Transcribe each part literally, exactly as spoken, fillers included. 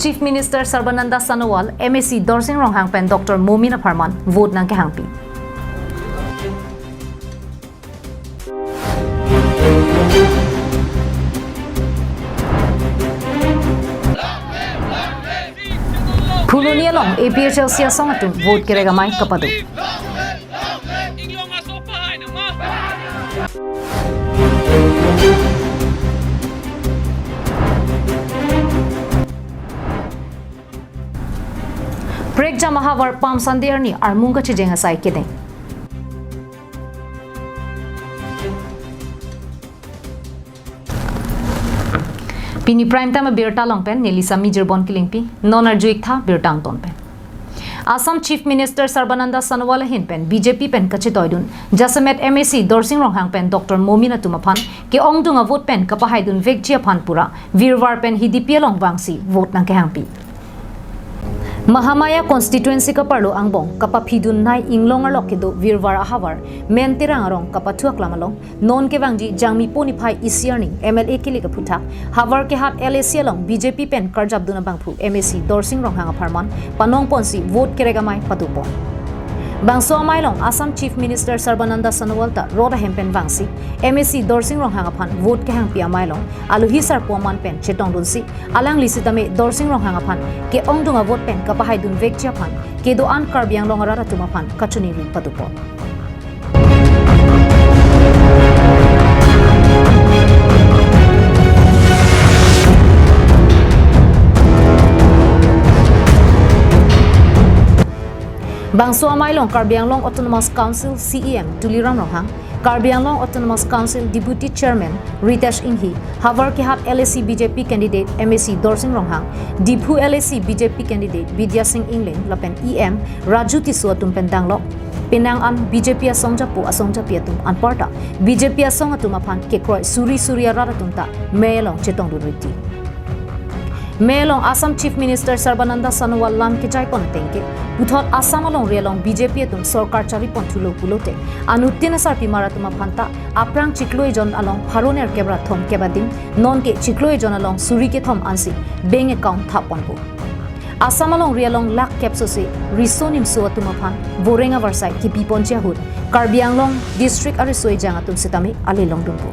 Chief Minister Sarbananda Sonowal, M A C Dorsing Ronghang pen Doctor Momin apharman vote nangkehangpi. Phuloni along A P H L C asong atum vote kerek amei kapado. Prekjam ahavar Palm Sunday arni armung kachijeng asai kedeng. Pini Prime Time abirta along pen neli Sami Jirbon Kilingpi, non arju-ik tha birta angton pen. Assam Chief Minister Sarbananda Sonowal ahin pen B J P pen kachetoidun jasemet M A C Dorsing Ronghang pen Doctor Momin atum aphan ke-ongdung avote pen kapahaidun vekji aphan pura Virvar pen Hidipi along vangsi vote nangkehangpi. Mahamaya constituency kaparlo angbong kapaphidun nei inglong arlok kedo Virvar ahavar Menterang arong kapathu aklam along non kevangji Jangmi po niphai isi arni M L A kilik aphuthak havar kehat L A C along B J P pen karjapdun abangphu M A C Dorsing Ronghang apharman panongponsi vote kerek amei padopon. Bangso amei along Assam Chief Minister Sarbananda Sonowal ta rot ahem pen vangsi M A C Dorsing Ronghang aphan vote kehangpi amei along alohi sarpo aman pen chetongdunsi alangli sitame Dorsing Ronghang aphan ke-ongdung avote pen kapahaidun vekji aphan kedo-an Karbi Anglong arat atum aphan kachiningri padopon. Bangso amei along Karbi Anglong Autonomous Council C E M Tuliram Ronghang, Karbi Anglong Autonomous Council Deputy Chairman Ritesh Enghi, havar kehat L A C B J P candidate M A C Dorsing Ronghang, Diphu L A C B J P candidate Bidya Sing Engleng lapen E M Raju Tisso atum pen danglok penang an B J P asong japo asong japi atum anparta B J P asong atum aphan kekroi suri suri arat atum ta mei along chetongdun riti. Mei along Assam Chief Minister Sarbananda Sonowal lam kejaipon ateng ke puthot Assam alongri along B J P atum sorkar charipon thulo pulote anuttin asarpimar atum aphan ta aphrang chiklo ejon along pharo nerkep ra thomkep ading non ke chiklo ejon along suri kethom ansi bank account thapponpo. Assam alongri along lakh kep sose riso nimso atum aphan voreng avarsai kipiponji ahut Karbi Anglong district ariso ejang atum sitame ale longdunpo.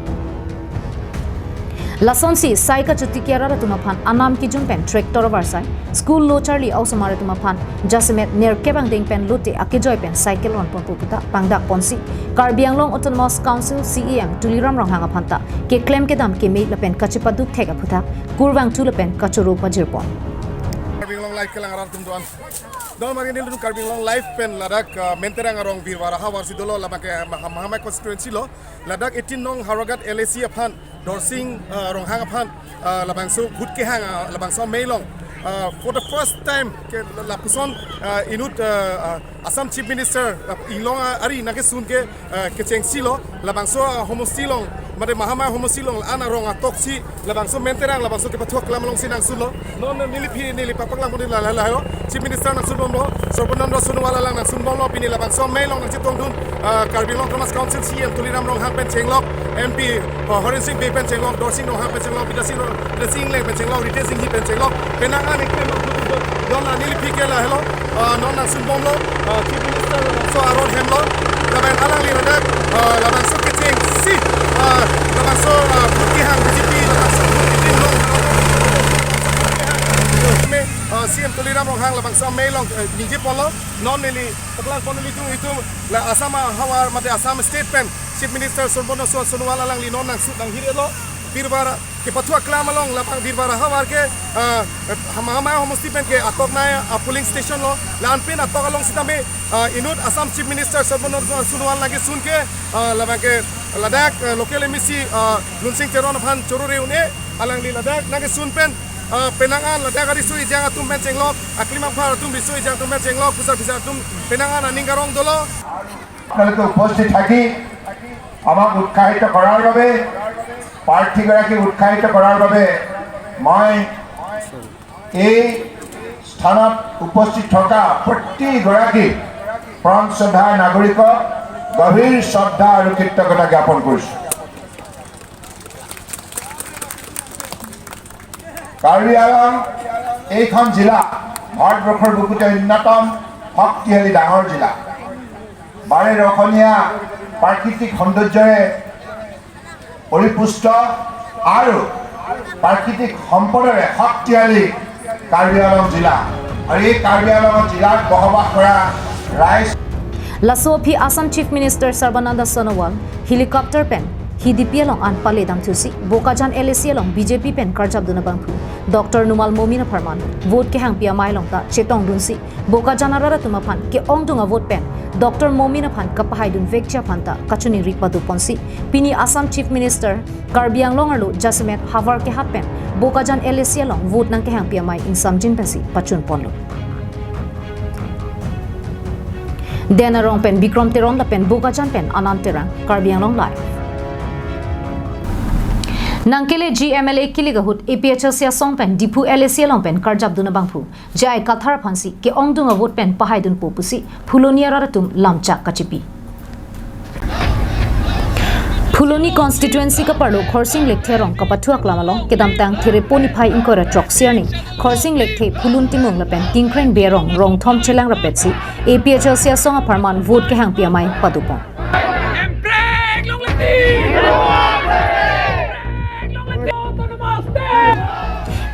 Lasonsi sai kachotiki arat atum aphan anam kijum pen tractor avarsai, school lo charli a-osomar atum aphan jasemet nerkep angdeng pen lote akejoi pen cycle ronponpo puta pangdakponsi Karbi Anglong Autonomous Council C E M Tuliram Ronghang aphan ta keklem kedam keme lapen kachepaduk thek aphuthak kurvangthu lapen kachoro pajirpon. Karbi Anglong Live kelang arat atum doan. Don mari nelitum Karbi Anglong Live pen ladak, ah, Menterang arong Virvar ahavar si dolo labang ke Maha-, Mahamaya constituency lo. Ladak eighteen nong Howraghat L A C aphan, Dorsing, ah, Ronghang aphan, ah, labangso vote kehang, ah, labangso amei along. Ah, for the first time ke lapuson, ah, inut, ah, ah, Assam Chief Minister, ah, inglong, ah, ari nangkesun ke, ah, kechengsi lo, labangso, ah, homosti along, mate Mahamaya homosti along, an arong atoksi, labangso Menterang, labangso kepathu aklam alongsi nangsunlo. Non neli phi, neli papak lang pon la la la lo. Chief Minister nangsunbomlo, Sarbananda Sonowal alang nangsunbomlo, pini labangso amei along nangchetongdun, ah, Karbi Anglong Autonomous Council C E M Tuliram Ronghang pen chenglok, M P, ah, Horensing Bey pen chenglok, Dorsing Ronghang pen chenglok, Bidya Sing Ro-, Bidya Sing Engleng pen chenglok, Ritesh Enghi pen chenglok, penang an eklem, don la neli phi ke lahelo, ah, non nangsunbomlo, ah, Chief Minister so aron hemlo, lapen alangli ladak, ah, labangso kechengsi, ah, labangso, ah, vote kehang B J P, labangso vote kehang long. Me, ah, C E M Tuliram Ronghang labangso amei along, eh, ningjeponlo, non neli paklang pon nelitum itum la Assam ahavar mate Assam State pen Chief Minister Sarbananda Sonowal alangli non nangsu nanghirelo, Virvar kepathu aklam along labang Virvar ahavar ke, ah, Mahamaya homosti pen ke atok nei, ah, polling station lo, la-an pen atok along sitame, ah, inut Assam Chief Minister Sarbananda Sonowal nangkesun ke, ah, labang ke ladak, ah, local M A C, ah, Lunsing Teron aphan choro re un-e, alangli ladak nangkesun pen, ah, penang an ladak ariso ejang atum pen chenglok, aklim apar atum riso ejang atum pen chenglok, kusar pisar atum penang an aning karong dolo. আপোনালোকে উপস্থিত থাকি আমাক উৎসাহিত কৰাৰ বাবে, প্ৰাৰ্থীগৰাকীক উৎসাহিত কৰাৰ বাবে মই এই স্থানত উপস্থিত থকা প্ৰতিগৰাকী প্ৰাণ শ্ৰদ্ধাৰ নাগৰিকক গভীৰ শ্ৰদ্ধা আৰু কৃতজ্ঞতা জ্ঞাপন কৰিছোঁ। কাৰ্বি আংলং এইখন জিলা ভাৰতবৰ্ষৰ বুকুতে অন্যতম শক্তিশালী ডাঙৰ জিলা। বাৰে ৰখনীয়া প্ৰাকৃতিক সৌন্দৰ্যৰে পৰিপুষ্ট আৰু প্ৰাকৃতিক সম্পদৰে শক্তিশালী কাৰ্বি আংলং জিলা। আৰু এই কাৰ্বি আংলং জিলাত বসবাস কৰা ৰাইজ Laso aphi Assam Chief Minister Sarbananda Sonowal helicopter pen Hidipi along an pale damthusi Bokajan L A C along B J P pen karjapdun abangphu Doctor Numal Momin apharman vote kehangpi amei along ta chetongdunsi Bokajan arat atum aphan ke-ongdung avote pen Doctor Momin aphan kapahaidun vekji aphan ta kachiningri padoponsi pini Assam Chief Minister Karbi Anglong arlo jasemet havar kehat pen Bokajan L A C along vote nangkehangpi amei ingsamjin pensi pachunponlo. Den Arong pen Bikram Teron lapen Bokajan pen Anand Terang, Karbi Anglong Live. Nangkeleji M L A kilik ahut A P H L C asong pen Diphu L A C along pen karjapdun abangphu J I Kathar aphansi ke-ongdung avote pen pahaidunpo pusi Phuloni arat atum lamchak kachipi. Phuloni constituency kaparlo Khorsing Lekthe arong kapathu aklam along kedamtang Therepo niphai ingkoi ra throksi arni Khorsing Lekthe, Phulun Timung lapen Tingkreng Bey arong rong thom chelang rapetsi A P H L C asong apharman vote kehangpi amei padopon.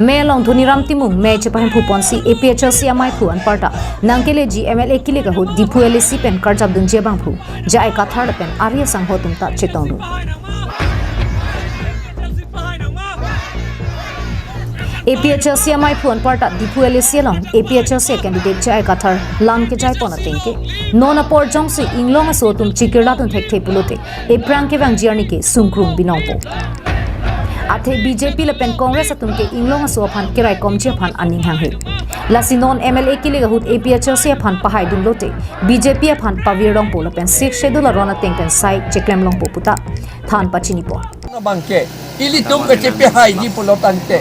Mei along Dhoniram Timung mei chepahemphupon si A P H L C ameiphu anparta nangkeleji M L A kilik ahut Diphu L A C pen karjapdunji abangphu J I Kathar lapen ari asangho atum ta chetongdun. A P H L C ameiphu anparta Diphu L A C along A P H L C candidate J I Kathar lam kejaipon ateng ke non apor jongsi inglong aso atum chikirla dun thekthe pulote ephrang kevangji arni ke sungkrung binongpo. Athe B J P lapen Congress atum ke inglong aso aphan keraikomji aphan aning hanghe. Lasi non M L A kilik ahut A P H L C aphan pahaidunlote B J P aphan pavirlongpo lapen Sixth Schedule aron ateng pen sai cheklem longpo puta than pachinipo. Abangke ilitum kachepahaiji pulotangte,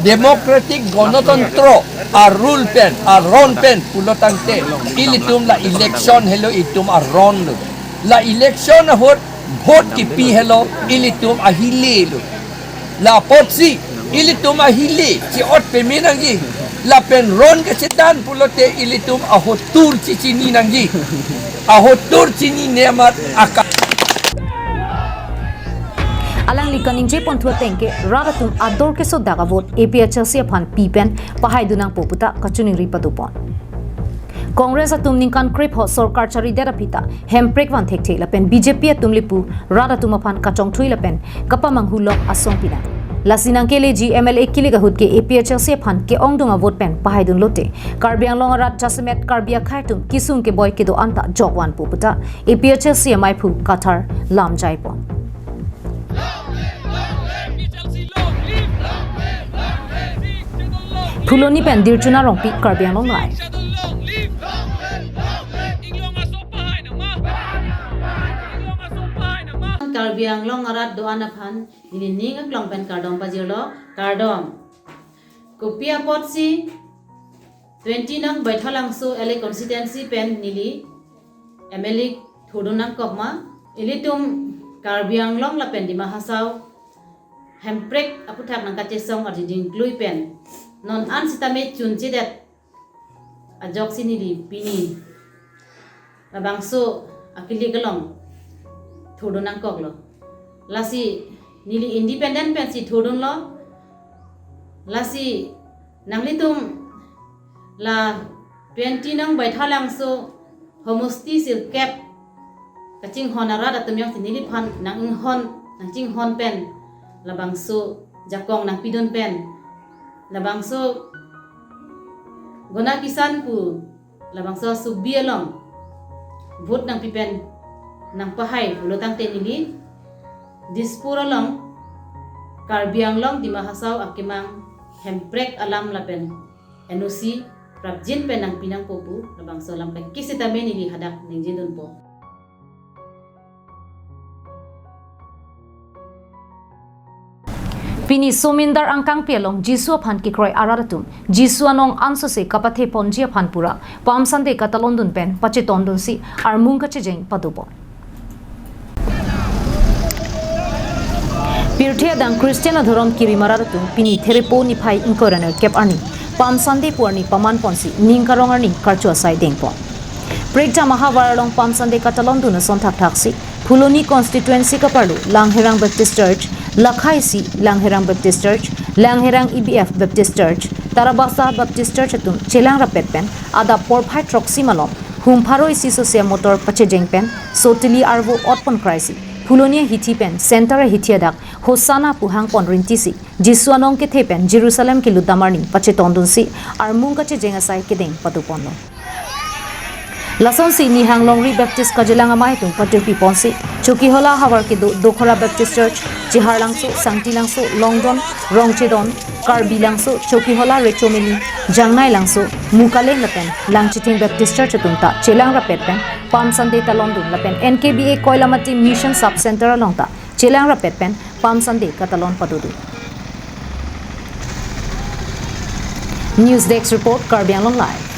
democratic gonotantro a-rule pen, aron pen pulotangte, ilitum la election helo itum aron lo. La election ahut vote kipi helo ilitum ahile lo. La apotsi ilitum ahile chi-ot peme nangji. Lapen ron kachedan pulote ilitum ahotur chichini nangji. Ahotur chinine amat aka. Alangli kaningjepon thu ateng ke rat atum ador kesodak avote A P H L C aphan pi pen pahaidun nangpo puta kachiningri padopon. Congress atum ningkan krepho sorkar charidet aphi ta Hemprek van thekthe lapen B J P atum le pu rat atum aphan kachongthui lapen kapamanghu lok asong pinang. Lasi nangkeleji M L A kilik ahut ke A P H L C aphan ke-ongdung avote pen pahaidunlote Karbi Anglong arat jasemet Karbi akhei atum kesung keboi kedo-an ta jokvanpo puta A P H L C ameiphu Kathar lam jaipon. Phuloni pen Dirchuna Rongpi, Karbi Anglong Live. Karbi Anglong arat do-an aphan neli ning aklong pen kardom pajirlo, kardom. Kopi apotsi twenty nang Baithalangso L A constituency pen neli M L A thurdun nangkok ma, ilitum Karbi Anglong lapen Dima Hasao Hemprek aputhak nangkachesong arjiding klui pen non an sitame chunchedet ajoksi neli pini labangso akilik along thurdun nangkoklo. Lasi neli independent pensi thurdunlo. Lasi nanglitum la twenty nang Baithalangso homosti sirkep kachinghon arat atum jongsi neliphan nang-inghon, nangchinghon pen, labangso jakong nangpidun pen, labangso Gona Kisan pu labangso subi along vote nangpi pen nangpahai pulotangte neli Dispur along Karbi Anglong Dima Hasao akemang Hemprek alam lapen N O C prapjin pen nangpi nangpo pu labangso alam kaikisi tame neli hadak ningjedunpo. Pini Somindar angkangpi along Jisu aphan kekroi arat atum Jisu anong ansose kapatheponji aphan pura Palm Sunday katalondun pen pachetongdunsi armung kachejeng padopon. Pirthe adang Christian adhorom kirim arat atum pini Therepo niphai ingkoi ra nerkep arni Palm Sunday pu arni paman ponsi ning karong arni karcho asai dengpon. Prekjam ahavar along Palm Sunday katalon dun ason thakthaksi Phuloni constituency kaparlo Langherang Baptist Church, Lakhaisi Langherang Baptist Church, Langherang E B F Baptist Church, Tarabasa Baptist Church atum chelang rapet pen adap porphai throksi malom hum pharo isi sosia motor pachejeng pen sotili arvo otpon kraisi Phuloni ahithi pen center ahithi adak Hosanna pu hangpon rintisi Jisu anong kethe pen Jerusalem kelutdam arni pachetondunsi armung kachejeng asai kedeng padoponlo. Lasonsi Nihang Longri Baptist Kajelang Amei atum patirpi ponsi Chokihola ahavar kedo Dokhora Baptist Church, Chiharlangso, Sangtilangso, Longdon, Rongchedon, Karbilangso, Chokihola, Rechomeli, Jangnai Langso, Mukaleng lapen Langchithing Baptist Church atum ta chelang rapet pen Palm Sunday talondun lapen N K B A Koilamati Mission Sub Center along ta chelang rapet pen Palm Sunday katalon padodun. News Desk Report, Karbi Anglong Live.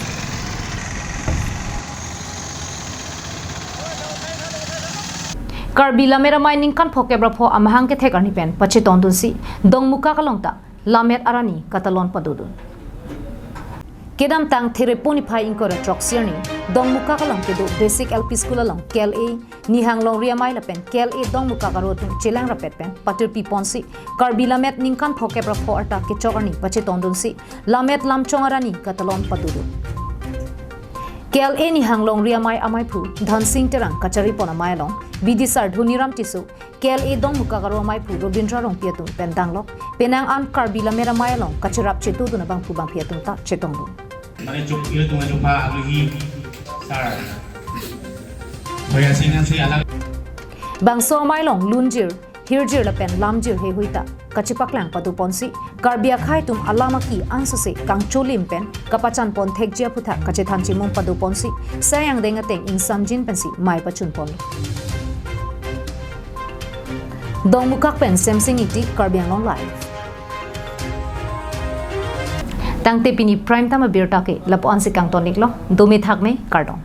Karbi Lammet Amei ningkan phokep ra pho amahang kethek arni pen pachetondunsi Dongmukak along ta Lammet arani katalon padodun. Kedamtang Therepo niphai ingkoi ra throksi arni Dongmukak along kedo Basic L P School along K L A Nihang Longri Amei lapen K L A Dongmukak aro atum chelang rapet pen patirpi ponsi Karbi Lammet ningkan phokep ra pho arta kechok arni pachetondunsi Lammet lamchong arani katalon padodun. K L A Nihang Longri Amei ameiphu Dhansing Terang kachari pon amei along Bidisar Dhoniram Tisso, K L A Dongmukak aro ameiphu Robindra Rongpi atum pen danglok penang an Karbi Lammet Amei along kacherap chetodun abangphu bangphi atum ta chetongdun. Mane chok ilo tunga chokpa aluhi sir. Boya singan si alang. Bangso amei along lunjir, hirjir lapen lamjir heihui ta kachepaklang padoponsi Karbi akhei atum alam aki angsose kangcholim pen kapachan pon thekji aphuthak kachethan chimum padoponsi sai angdeng ateng ingsamjin pensi mei pachun pon. Dongmukak pen Semsing Ingti, Karbi Anglong Live. Tangte pini prime time abirta ke lapu-ansi kangton-iklo, dome thakme, kardom.